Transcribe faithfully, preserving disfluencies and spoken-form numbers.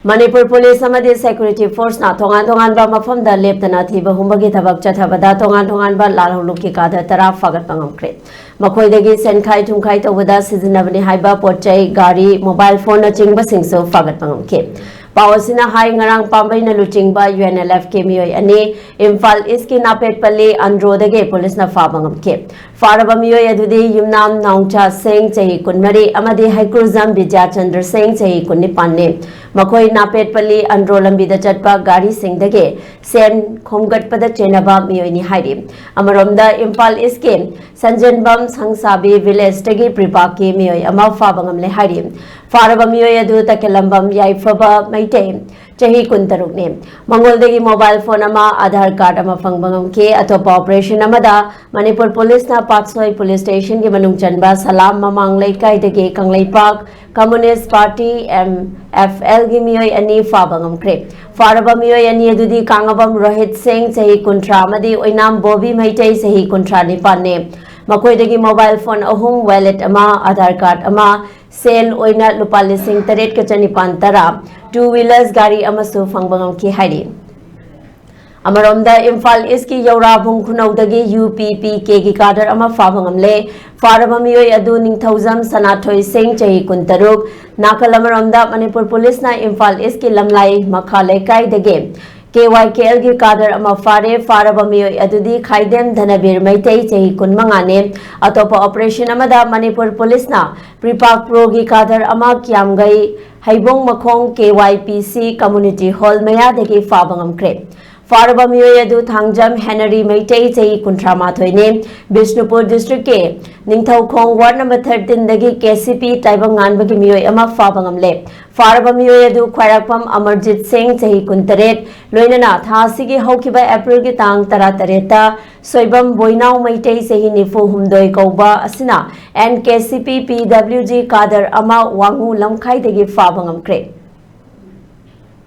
Manipur police ꯑꯃꯗꯤ security ꯐꯣꯔꯁꯅ ꯇꯣꯉꯥꯟ ꯇꯣꯉꯥꯟꯕ ꯃꯐꯝꯗ ꯂꯦꯞꯇꯅ ꯊꯤꯕ ꯍꯨꯝꯕꯒꯤ ꯊꯕꯛ ꯆꯠꯊꯕꯗ ꯇꯣꯉꯥꯟ ꯇꯣꯉꯥꯟꯕ ꯂꯥꯜꯍꯧꯂꯨꯞꯀꯤ ꯀꯥꯗꯔ ꯇꯔꯥ ꯐꯥꯒꯠꯄ ꯉꯝꯈ꯭ꯔꯦ꯫ ꯃꯈꯣꯏꯗꯒꯤ ꯁꯦꯟꯈꯥꯏ ꯊꯨꯝꯈꯥꯏ ꯇꯧꯕꯗ ꯁꯤꯖꯤꯟꯅꯕꯅꯤ ꯍꯥꯏꯕ ꯄꯣꯠ ꯆꯩ, ꯒꯥꯔꯤ, ꯃꯣꯕꯥꯏꯜ ꯐꯣꯟꯅꯆꯤꯡꯕꯁꯤꯡꯁꯨ ꯐꯥꯒꯠꯄ ꯉꯝꯈꯤ꯫ ꯄꯥꯎ ꯑꯁꯤꯅ ꯍꯥꯏ, ꯉꯔꯥꯡ ꯄꯥꯝꯕꯩꯅ ꯂꯨꯆꯤꯡꯕ ꯌꯨ ꯑꯦꯟ ꯑꯦꯜ ꯑꯦꯐꯀꯤ ꯃꯤꯑꯣꯏ ꯑꯅꯤ ꯏꯝꯐꯥꯜ ꯏꯁꯀꯤ ꯅꯥꯄꯦꯠꯄꯜꯂꯤ ꯑꯟꯗ꯭ꯔꯣꯗꯒꯤ ꯄꯨꯂꯤꯁꯅ ꯐꯥꯕ ꯉꯝꯈꯤ꯫ ꯐꯥꯔꯕ ꯃꯤꯑꯣꯏ ꯑꯗꯨꯗꯤ ꯌꯨꯝꯅꯥꯝ ꯅꯥꯎꯆꯥ ꯁꯤꯡ, ꯆꯍꯤ ꯀꯨꯟꯃꯔꯤ, ꯑꯃꯗꯤ ꯍꯩꯀ꯭ꯔꯨꯖꯝ ꯕꯤꯗ꯭ꯌꯥꯆꯟꯗ꯭ꯔ ꯁꯤꯡ, ꯆꯍꯤ ꯀꯨꯟꯅꯤꯄꯥꯟꯅꯤ꯫ ꯃꯈꯣꯏ ꯅꯥꯄꯦꯠꯄꯜꯂꯤ ꯑꯟꯗ꯭ꯔꯣ ꯂꯝꯕꯤꯗ ꯆꯠꯄ ꯒꯥꯔꯤꯁꯤꯡꯗꯒꯤ ꯁꯦꯟ ꯈꯣꯝꯒꯠꯄꯗ ꯆꯦꯟꯅꯕ ꯃꯤꯑꯣꯏꯅꯤ ꯍꯥꯏꯔꯤ꯫ ꯑꯃꯔꯣꯝꯗ ꯏꯝꯐꯥꯜ ꯏꯁꯀꯤ ꯁꯟꯖꯦꯟꯕꯝ ꯁꯪꯁꯥꯕꯤ ꯚꯤꯂꯦꯖꯇꯒꯤ ꯄ꯭ꯔꯤꯄꯥꯛꯀꯤ ꯃꯤꯑꯣꯏ ꯑꯃ ꯐꯥꯕ ꯉꯝꯂꯦ ꯍꯥꯏꯔꯤ꯫ ꯐꯥꯔꯕ ꯃꯤꯑꯣꯏ ꯑꯗꯨ ꯇꯈꯦꯂꯝꯕꯝ ꯌꯥꯏꯐꯕ ꯃꯩꯇꯩ, ꯆꯍꯤ ꯀꯨꯟꯇꯔꯨꯛꯅꯤ꯫ ꯃꯉꯣꯟꯗꯒꯤ ꯃꯣꯕꯥꯏꯜ ꯐꯣꯟ ꯑꯃ, ꯑꯙꯥꯔ ꯀꯥꯔꯗ ꯑꯃ ꯐꯪꯕ ꯉꯝꯈꯤ꯫ ꯑꯇꯣꯞꯄ ꯑꯣꯄꯔꯦꯁꯟ ꯑꯃꯗ ꯃꯅꯤꯄꯨꯔ ꯄꯨꯂꯤꯁꯅ ꯄꯥꯠꯁꯣꯏ ꯄꯨꯂꯤꯁ ꯁ꯭ꯇꯦꯁꯟꯒꯤ ꯃꯅꯨꯡ ꯆꯟꯕ ꯁꯂꯥꯝ ꯃꯃꯥꯡ ꯂꯩꯀꯥꯏꯗꯒꯤ Kangleipak communist party, M F ꯑꯦꯜꯒꯤ ꯃꯤꯑꯣꯏ ꯑꯅꯤ ꯐꯥꯕ ꯉꯝꯈ꯭ꯔꯦ꯫ ꯐꯥꯔꯕ ꯃꯤꯑꯣꯏ ꯑꯅꯤ ꯑꯗꯨꯗꯤ ꯀꯥꯡꯉꯕꯝ ꯔꯣꯍꯤꯠ ꯁꯤꯡ, ꯆꯍꯤ ꯀꯨꯟꯊ꯭ꯔꯥ, ꯑꯃꯗꯤ ꯑꯣꯏꯅꯥꯝ ꯕꯣꯕꯤ ꯃꯩꯇꯩ, ꯆꯍꯤ ꯀꯨꯟꯊ꯭ꯔꯥ ꯅꯤꯄꯥꯟꯅꯤ꯫ ꯃꯈꯣꯏꯗꯒꯤ ꯃꯣꯕꯥꯏꯜ ꯐꯣꯟ ꯑꯍꯨꯝ, ꯋꯦꯂꯦꯠ ꯑꯃ, ꯑꯙꯥꯔ ꯀꯥꯔꯗ ꯑꯃ, ꯁꯦꯜ ꯑꯣꯏꯅ ꯂꯨꯄꯥ ꯂꯤꯁꯤꯡ ꯇꯔꯦꯠꯀ ꯆꯅꯤꯄꯥꯟ ꯇꯔꯥ, ꯇꯨ ꯋꯤꯂꯔꯁ ꯒꯥꯔꯤ ꯑꯃꯁꯨ ꯐꯪꯕ ꯉꯝꯈꯤ ꯍꯥꯏꯔꯤ꯫ ꯑꯃꯔꯣꯝꯗ ꯏꯝꯐꯥꯜ ꯏꯁꯀꯤ ꯌꯧꯔꯥꯕꯨꯡ ꯈꯨꯅꯧꯗꯒꯤ ꯌꯨ ꯄꯤ ꯄꯤ ꯀꯦꯒꯤ ꯀꯥꯗꯔ ꯑꯃ ꯐꯥꯕ ꯉꯝꯂꯦ꯫ ꯐꯥꯔꯕ ꯃꯤꯑꯣꯏ ꯑꯗꯨ ꯅꯤꯡꯊꯧꯖꯝ ꯁꯅꯥꯊꯣꯏ ꯁꯤꯡ, ꯆꯍꯤ ꯀꯨꯟꯇꯔꯨꯛ꯫ ꯅꯥꯀꯜ ꯑꯃꯔꯣꯝꯗ ꯃꯅꯤꯄꯨꯔ ꯄꯨꯂꯤꯁꯅ ꯏꯝꯐꯥꯜ ꯏꯁꯀꯤ ꯂꯝꯂꯥꯏ ꯃꯈꯥ ꯂꯩꯀꯥꯏꯗꯒꯤ ꯀꯦ ꯋꯥꯏ ꯀꯦ ꯑꯦꯜꯒꯤ ꯀꯥꯗꯔ ꯑꯃ ꯐꯥꯔꯦ꯫ ꯐꯥꯔꯕ ꯃꯤꯑꯣꯏ ꯑꯗꯨꯗꯤ ꯈꯥꯏꯗꯦꯝ ꯙꯅꯕꯤꯔ ꯃꯩꯇꯩ, ꯆꯍꯤ ꯀꯨꯟꯃꯉꯥꯅꯤ꯫ ꯑꯇꯣꯞꯄ ꯑꯣꯄꯔꯦꯁꯟ ꯑꯃꯗ ꯃꯅꯤꯄꯨꯔ ꯄꯨꯂꯤꯁꯅ ꯄ꯭ꯔꯤꯄꯥꯛ ꯄ꯭ꯔꯣꯒꯤ ꯀꯥꯗꯔ ꯑꯃ ꯀ꯭ꯌꯥꯝꯒꯩ ꯍꯩꯕꯣꯡ ꯃꯈꯣꯡ ꯀꯦ ꯋꯥꯏ ꯄꯤ ꯁꯤ ꯀꯝꯃꯨꯅꯤꯇꯤ ꯍꯣꯜ ꯃꯌꯥꯗꯒꯤ ꯐꯥꯕ ꯉꯝꯈ꯭ꯔꯦ꯫ ꯐꯥꯔꯕ ꯃꯤꯑꯣꯏ ꯑꯗꯨ ꯊꯥꯡꯖꯝ ꯍꯦꯅꯔꯤ ꯃꯩꯇꯩ, ꯆꯍꯤ ꯀꯨꯟꯊ꯭ꯔꯥ ꯃꯥꯊꯣꯏꯅꯤ, ꯕꯤꯁꯅꯨꯄꯨꯔ ꯗꯤꯁꯇ꯭ꯔꯤꯛꯀꯤ Ningthoukhong ward number ꯊꯥꯔꯇꯤꯟꯗꯒꯤ K C ꯄꯤ ꯇꯥꯏꯕꯪꯉꯥꯟꯕꯒꯤ ꯃꯤꯑꯣꯏ ꯑꯃ ꯐꯥꯕ ꯉꯝꯂꯦ꯫ ꯐꯥꯔꯕ ꯃꯤꯑꯣꯏ ꯑꯗꯨ ꯈ꯭ꯋꯥꯏꯔꯥꯛꯄꯝ ꯑꯃꯔꯖꯤꯠ ꯁꯤꯡ, ꯆꯍꯤ ꯀꯨꯟꯇꯔꯦꯠ, ꯂꯣꯏꯅꯅ ꯊꯥ ꯑꯁꯤꯒꯤ ꯍꯧꯈꯤꯕ ꯑꯦꯄ꯭ꯔꯤꯜꯒꯤ ꯇꯥꯡ ꯇꯔꯥꯇꯔꯦꯠꯇ ꯁꯣꯏꯕꯝ ꯕꯣꯏꯅꯥꯎ ꯃꯩꯇꯩ, ꯆꯍꯤ ꯅꯤꯐꯨ ꯍꯨꯝꯗꯣꯏ ꯀꯧꯕ ꯑꯁꯤꯅ and K C P P W G ꯀꯥꯗꯔ ꯑꯃ ꯋꯥꯉꯨ ꯂꯝꯈꯥꯏꯗꯒꯤ ꯐꯥꯕ ꯉꯝꯈ꯭ꯔꯦ꯫